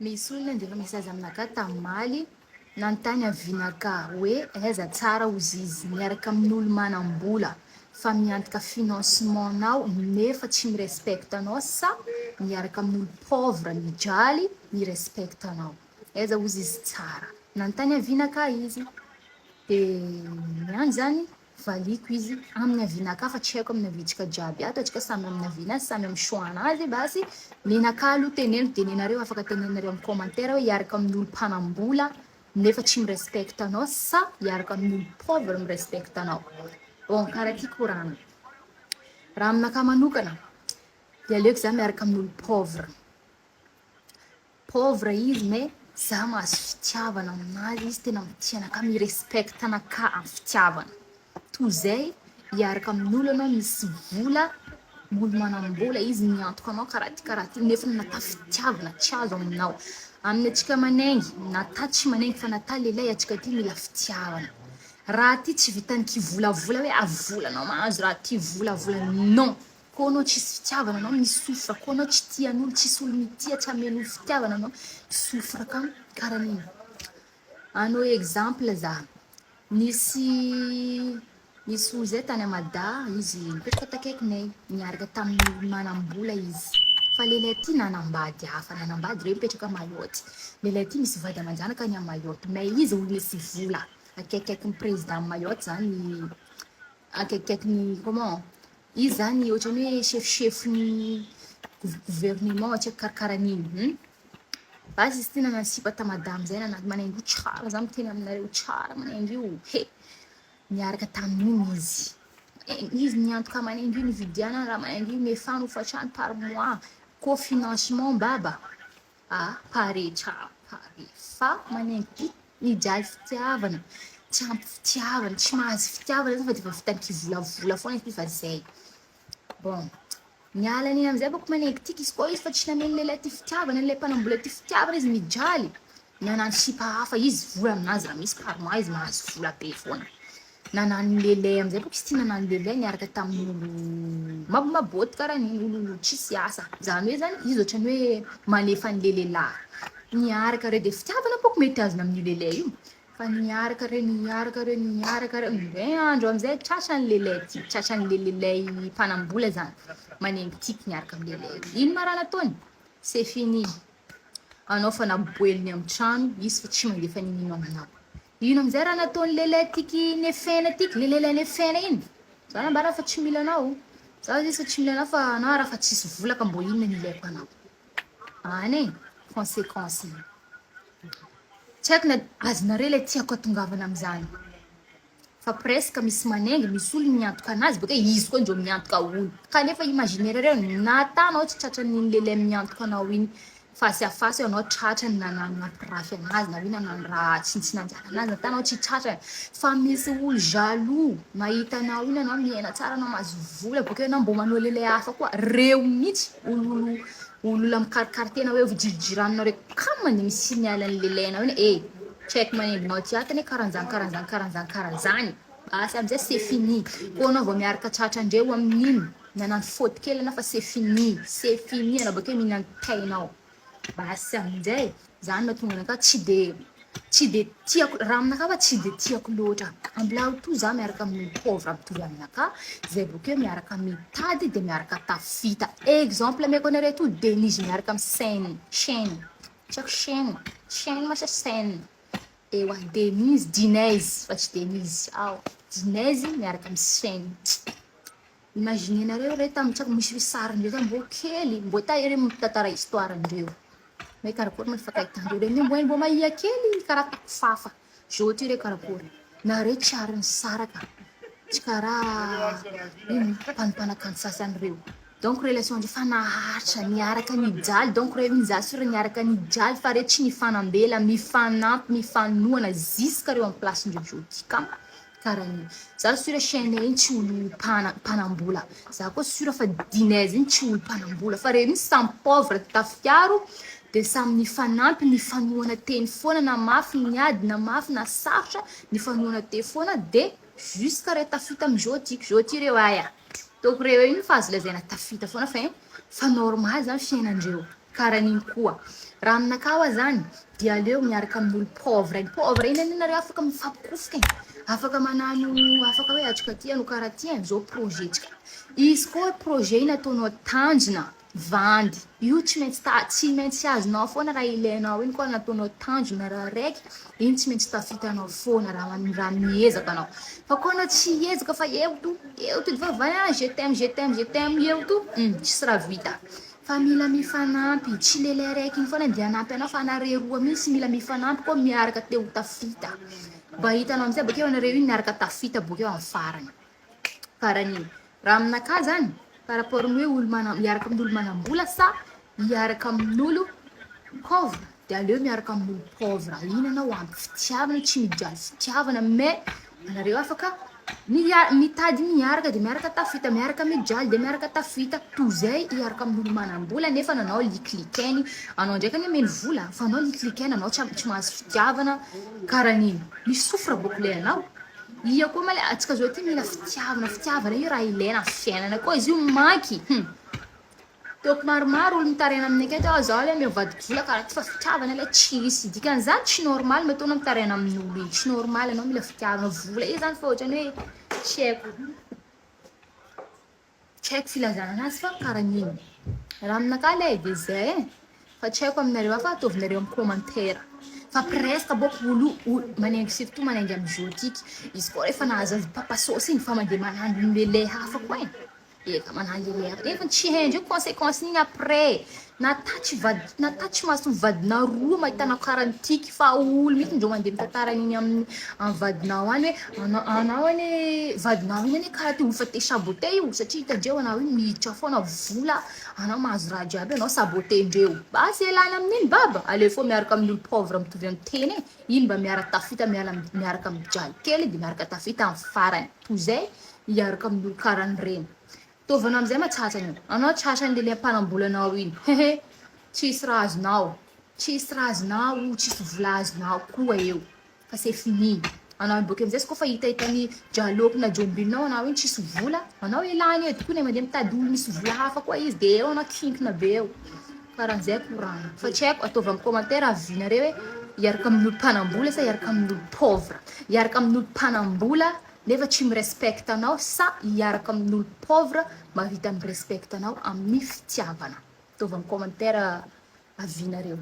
Misy olona nandefa message aminakahy tamaly nanontany avis-nakahy hoe aiza tsara hozy izy miaraka amin'olo manam-bola fa miantoka financement-nao nefa tsy mi-respecte anao sa miaraka amin'olo pauvre mijaly mi-respecte anao. Aiza hozy izy tsara. Nanontany avis-nakahy izy. Dia niany zany valiko izy amin'ny avis-nakahy fa tsy haiko amin'ny avis-tsika jiaby ato, antsika samy amin'ny avis-nazy, samy amin'ny choix-nazy basy. Nenakahy aloha teneniko dia nenareo afaka teneninareo amin'ny commentaire hoe hiaraka amin'olo mpanam-bola nefa tsy mi-respecte anao sa hiaraka amin'olo pauvre mi-respecte anao. Bon, karaha ty korana. Raha aminakahy manokana dia aleoko za miaraka amin'olo pauvre. Pauvre izy mais za mahazo fitiavana aminazy, izy tena mitia anakahy, mi-respecte anakahy amin'ny fitiavana. Toy izay hiaraka amin'olo anao misy vola, olo manam-bola izy miantoka anao karaha ty karaha ty nefa natao fitiavana tsy azo aminao. Amin'ny antsika manaingy, natao tsy manaingy fa natao lehilahy antsika ty mila fitiavana. Raha ty tsy vitan'ny kivolavola hoe ah volanao mahazo raha ty volavola non! Koa anao tsisy fitiavana anao mi-souffre koa anao tsy tian'olo tsisy olo mitia tsy amen'olo fitiavana anao mi-souffre ka karaha an'igny. Anao exemple za, nisy nisy olo zay tany à Mada izy nipetraka takaikinay niaraka tamin'olo manam-bola izy fa lehilahy ty nanambady hafa nanambady reo mipetraka à Mayotte, lehilahy ty misy vady aman-janaka any à Mayotte mais izy olo misy vola akaikikaikin'ny président Mayotte zany akaikikaikin'ny comment izy zany ohatran'ny hoe chef-chef-n'ny gouvernement tsy haiko karakara an'igny. Basy izy ty nanano sipa ta madame zay nanano manaingo io tsara za miteny aminareo tsara manaingo io he! Niaraka tamin'igny izy. Izy niantoka manaingo io nividianana raha manaingo io nefany hofantrano par mois koa financement baba ah pare tsara pare fa manaingo ty mijaly fitiavana tsy ampy fitiavana tsy mahazo fitiavana zany fa defa vitan'ny kivolavola foana izy fa zay. Bon, niala an'iny amizay bôko manaingo tiky izy koa izy fa tsy nameno lehilahy ty fitiavana ilay mpanambola ty fitiavana izy mijaly nanano sipa hafa izy vola aminazy raha misy par mois izy mahazo vola be foana. Nanano lehilahy amizay bôko izy ty nanano lehilahy niaraka tamin'olo mabomabôty karaha an'igny olo tsisy asa zany hoe zany izy ohatran'ny hoe manefa an'le lehilahy. Niaraka reo de fitiavana bôko mety azony amin'io lehilahy io fa niaraka reo niaraka reo niaraka reo indray andro amizay tratran'ny lehilahy ty tratran'le lehilahy mpanambola zany manengy tiky niaraka amin'ny lehilahy io. Ino ma raha nataony? C'est fini. Anao fa naboeliny amin'ny trano izy fa tsy mandefa n'inon'ino aminao. Ino amizay raha nataon'ny lehilahy tiky nefena tiky, le lehilahy nefena iny? Za nambara fa tsy mila anao. Za izy fa tsy mila anao fa anao raha fa tsisy vola ka mbô inona no ilaiko anao. Any e, conséquence iny. Tsy haiko na azonareo ilay tiako hatongavana amin'izany. Fa presque misy manainga, misy olo miantoka anazy bakeo izy koa ndreo miantoka olo. Kanefa imaginer-reo nata anao tsy tratran'iny lehilahy miantoka anao iny face à face anao tratrany nanano nampirafy anazy na hoe nanano raha tsy tsy nanjary anazy nata anao tsy tratrany fa misy olo jaloux mahita anao iny anao miaina tsara anao mahazo vola bakeo anao mbô manao lehilahy hafa koa reo mihitsy ololo olona mikarikary tena hoe jirijiranonareo kamo mandeha mi-signale an'ny lehilahinao iny eh tsy haiko manembonao aty ato anie karan'zany karan'zany karan'zany karan'zany basy amizay c'est fini koa anao vao miaraka tratrandreo amin'iny nanano faute kely anao fa c'est fini c'est fini anao bakeo mihinana tainao basy aminjay zany mahatonga anakahy tsy de tsy de tiako raha aminakahy fa tsy de tiako loatra ambilao to za miaraka amin'ny pauvre mitovy aminakahy zay bakeo miaraka mitady de miaraka tafita exemple ameko anareo to Denise miaraka amin'ny Shyn Shyn tsy haiko Shyn Shyn ma sa Shyn ewa Denise Dinaizy fa tsy Denise ao Dinaizy miaraka amin'ny Shyn imaginenareo re tamin'ny tsy haiko misy sarindreo zany mbô kely mbô ta ere mitantara histoire-ndreo hoe karakory ma fifankahitandreo re mbô mbô mahia kely karaha takofafa zao ty re karakory nareo tsy ary nisaraka tsy karaha ino mpanakanto sasany reo donc relation ndreo fa naharitra niaraka nijaly donc reo iny za sûr niaraka nijaly fa reo tsy nifanambela mifanampy mifanohana jusque reo amin'ny place-ndreo zao ty ka karaha iny za sûr Shyn iny tsy olo mpana mpanambola za koa sûr fa Dinaizy iny tsy olo mpanambola fa reo iny samy pauvre tafiaro de samy nifanampy nifanohana teny foana na mafy ny ady na mafy na sarotra nifanohana teny foana de jusque reo tafita amizao tiky zao ty reo aya toko reo iny fa azo lazaina tafita foana fa fa normal zany fiainandreo. Karaha an'igny koa. Raha aminakahy hoa zany dia aleo miaraka amin'olo pauvre igny. Pauvre igny anie nareo afaka mifampikofika e. Afaka manano, afaka hoe atrika ty anao karaha ty e, zao projet-tsika. Izy koa projet igny ataonao tanjona, vandy. Io tsy maintsy ta- tsy maintsy azonao foana raha ilainao igny koa nataonao tanjona raha raiky, igny tsy maintsy tafitanao foana raha raha miezaka anao. Fa koa anao tsy hiezaka fa eo to, eo to de fa je t'aime, je t'aime, je t'aime eo to, tsisy raha vita. Fa mila mifanampy, tsy lehilahy raiky igny foana andeha hanampy anao fa anareo roa mihitsy mila mifanampy koa miaraka te ho tafita. Mba hitanao amizay bakeo anareo igny miaraka tafita bokeo amin'ny farany. Faran'igny. Raha aminakahy zany, par rapport ny hoe olo mana- miaraka amin'olo manam-bola sa hiaraka amin'olo pauvre, de aleo miaraka amin'olo pauvre. Iny anao ampy fitiavana, tsy mijaly fitiavana mais anareo afaka mia- mitady miaraka de miaraka tafita, miaraka mijaly de miaraka tafita, toy zay hiaraka amin'olo manam-bola nefa anao likilikeny, anao ndraiky anie omeny vola fa anao likilikeny, anao tsy mahazo fitiavana, karaha an'igny. Misofra bôko le anao. Ia koa ma le antsika zao ty mila fitiavana, fitiavana io raha ilaina amin'ny fiainana koa izy io manky. Tôko maromaro olo mitaraina aminay aketo ah zaho le ame vadiko vola karaha ty fa fitiavana le tsisy. Dikan'izany tsy normal matoa anao mitaraina amin'olo igny, tsy normal anao mila fitiavana, vola io zany fa ohatrany hoe tsy haiko. Tsy haiko filazana anazy fa karaha an'igny. Raha aminakahy le de zay e. Fa tsy haiko aminareo fa ataovinareo amin'ny commentaire. Fa presque bôko olo olo manaingy surtout manaingy amizao tiky, izy koa rehefa nahazo azy papa sauce igny fa mandeha manangy lehilahy hafa koa e. Eka manangy lehilahy hafa nefa tsy haindreo conséquence-n'igny après. Nata tsy vady nata tsy mahazo vadinao roa mahita anao karaha antiky fa olo mihitsy ndreo mandeha mitantara an'igny amin'ny amin'ny vadinao any hoe anao anao anie vadinao igny anie karaha ty olo fa te saboter io satria hitandreo anao igny miditra foana vola, anao mahazo raha jiaby anao sabotendreo. Basy ialana amin'igny baba, aleo fô miaraka amin'olo pauvre mitovy amin'ny tena e, iny mba miara tafita miala miaraka mijaly kely de miaraka tafita amin'ny farany, toy zay hiaraka amin'olo karaha an'iregny. Taovanao amizay ma tratrany io, anao tratrany le le mpanambolanao igny, hehe, tsisy raha azonao, tsisy raha azonao, tsisy vola azonao koa eo, fa c'est fini. Anao bôkeo amizay izy koa fa hitahitany jalôky na jômbinao anao igny tsisy vola, anao elany edy koa ne mandeha mitady olo misy vola hafa koa izy de eo anao kinkina be eo. Karahan'zay koragna. Fa tsy haiko ataovy amin'ny commentaire avis-nareo hoe hiaraka amin'olo mpanambola sa hiaraka amin'olo pauvre. Hiaraka amin'olo mpanambola nefa tsy mirespecte anao sa hiaraka amin'olo pauvre mahavita mirespecte anao amin'ny fitiavana. Ataovy amin'ny commentaire avis-nareo.